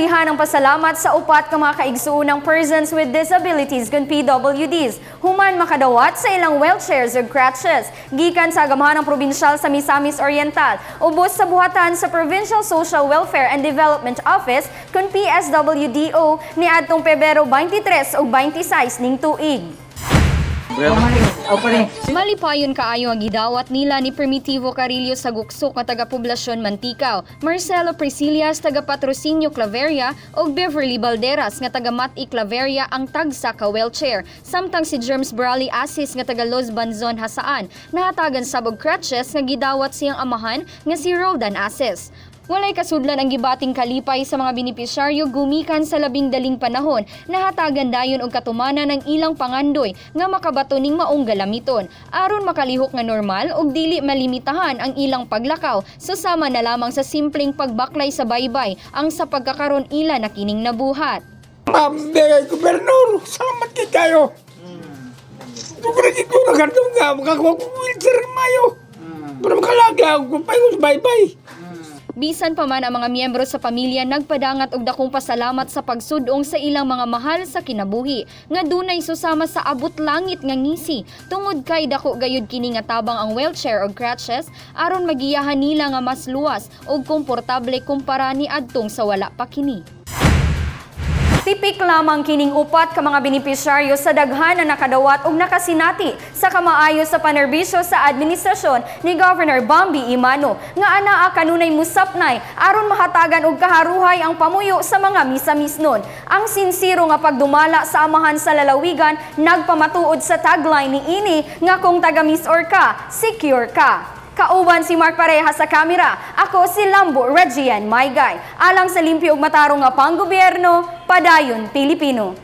Giablihan ang pasalamat sa upat ka mga kaigsuonang persons with disabilities kun PWDs human makadawat sa ilang wheelchairs ug crutches gikan sa Agamhanang Probinsyal sa Misamis Oriental ubos sa buhatan sa Provincial Social Welfare and Development Office kun PSWDO niadtong Pebrero 23 ug 26 ning tuig. Malipayon kaayo ang gidawat nila ni Primitivo Carillo sa Guksok nga taga-poblasyon Manticao, Marcelo Priscillas taga Patrocinio Claveria ug Beverly Balderas nga taga Mati Claveria ang tagsa ka wheelchair. Samtang si Germs Brawley Asis nga taga Los Banzon Jasaan nahatagan sab og crutches nga gidawat siyang amahan nga si Roldan Asis. Walay kasudlan ang gibating kalipay sa mga benepisyaryo gumikan sa labing daling panahon nahatagan dayon og katumanan ng ilang pangandoy nga makabato ning maong galamiton aron makalihok nga normal ug dili malimitahan ang ilang paglakaw, susama na lamang sa simpleng pagbaklay sa baybay ang sa pagkakaron ila na kining nabuhat. Ma'am, de, gobernador, salamat kay kayo. Tugra ko na gantong nga, makakuha ko wheelchair mayo. Pero makalaga ako, payo bye-bye. Bisan pa man ang mga miyembro sa pamilya nagpadangat og dakong pasalamat sa pagsudong sa ilang mga mahal sa kinabuhi nga dunay susama sa abot langit nga ngisi tungod kay dako gayud kini nga tabang ang wheelchair og crutches aron magiyahan nila nga mas luwas ug komportable kumpara ni adtong sa wala pa kini. Tipik lamang kining upat ka mga benepisyaryo sa daghan na nakadawat og nakasinati sa kamaayo sa panerbisyo sa administrasyon ni Governor Bambi Emano nga anaa kanunay musapnay aron mahatagan og kaharuhay ang pamuyo sa mga Misamisnon. Ang sinsiro nga pagdumala sa amahan sa lalawigan nagpamatuod sa tagline ni ini nga kung taga MisOr ka, secure ka. Kauban si Mark Pareja sa kamera. Ako si Lambo Regian Maygay. Alang sa limpyo ug matarong nga panggobyerno, padayon Pilipino.